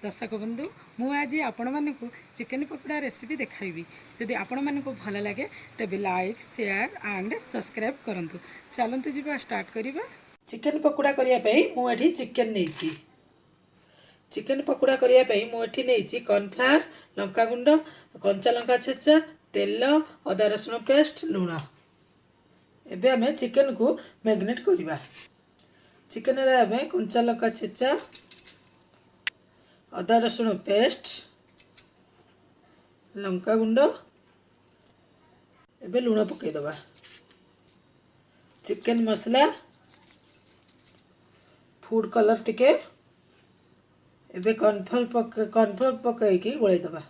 ଦର୍ଶକ ବନ୍ଧୁ, ମୁଁ ଆଜି ଆପଣମାନଙ୍କୁ ଚିକେନ୍ ପକୋଡ଼ା ରେସିପି ଦେଖାଇବି। ଯଦି ଆପଣମାନଙ୍କୁ ଭଲ ଲାଗେ, ତେବେ ଲାଇକ୍, ସେୟାର ଆଣ୍ଡ ସବସ୍କ୍ରାଇବ୍ କରନ୍ତୁ। ଚାଲନ୍ତୁ ଯିବା, ଷ୍ଟାର୍ଟ କରିବା। ଚିକେନ୍ ପକୋଡ଼ା କରିବା ପାଇଁ ମୁଁ ଏଠି ଚିକେନ୍ ନେଇଛି। ଚିକେନ୍ ପକୋଡ଼ା କରିବା ପାଇଁ ମୁଁ ଏଠି ନେଇଛି କର୍ଣ୍ଣଫ୍ଲାୱାର, ଲଙ୍କାଗୁଣ୍ଡ, କଞ୍ଚା ଲଙ୍କା ଛେଚା, ତେଲ, ଅଦା ରସୁଣ ପେଷ୍ଟ, ଲୁଣ। ଏବେ ଆମେ ଚିକେନକୁ ମ୍ୟାରିନେଟ୍ କରିବା। ଚିକେନରେ ଆମେ କଞ୍ଚା ଲଙ୍କା ଛେଚା, ଅଦା ରସୁଣ ପେଷ୍ଟ, ଲଙ୍କାଗୁଣ୍ଡ, ଏବେ ଲୁଣ ପକାଇଦେବା, ଚିକେନ୍ ମସଲା, ଫୁଡ଼୍ କଲର୍ ଟିକେ। ଏବେ କର୍ଣ୍ଣଫ୍ଲୋର୍ ପକାଇକି ଗୋଳେଇଦେବା।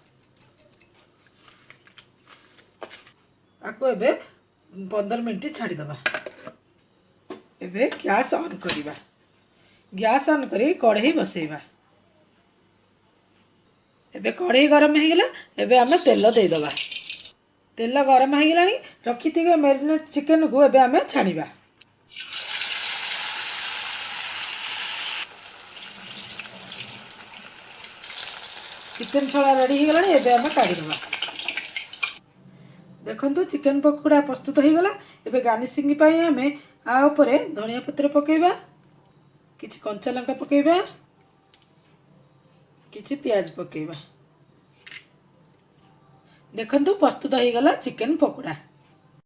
ଆକୁ ଏବେ 15 ମିନିଟ୍ ଛାଡ଼ିଦେବା। ଏବେ ଗ୍ୟାସ୍ ଅନ୍ କରିବା। ଗ୍ୟାସ୍ ଅନ୍ କରି କଢ଼େଇ ବସେଇବା। ଏବେ କଢ଼େଇ ଗରମ ହେଇଗଲା। ଏବେ ଆମେ ତେଲ ଦେଇଦେବା। ତେଲ ଗରମ ହେଇଗଲାଣି। ରଖିଥିବା ମ୍ୟାରିନେଟ୍ ଚିକେନକୁ ଏବେ ଆମେ ଛାଣିବା। ଚିକେନ ଛଣା ରେଡ଼ି ହେଇଗଲାଣି। ଏବେ ଆମେ କାଢ଼ିଦେବା। ଦେଖନ୍ତୁ, ଚିକେନ ପକୋଡ଼ା ପ୍ରସ୍ତୁତ ହେଇଗଲା। ଏବେ ଗାର୍ନିସିଂ ପାଇଁ ଆମେ ଆ ଉପରେ ଧନିଆ ପତ୍ର ପକାଇବା, କିଛି କଞ୍ଚା ଲଙ୍କା ପକାଇବା, କିଛି ପିଆଜ ପକାଇବା। ଦେଖନ୍ତୁ, ପ୍ରସ୍ତୁତ ହେଇଗଲା ଚିକେନ ପକୋଡ଼ା।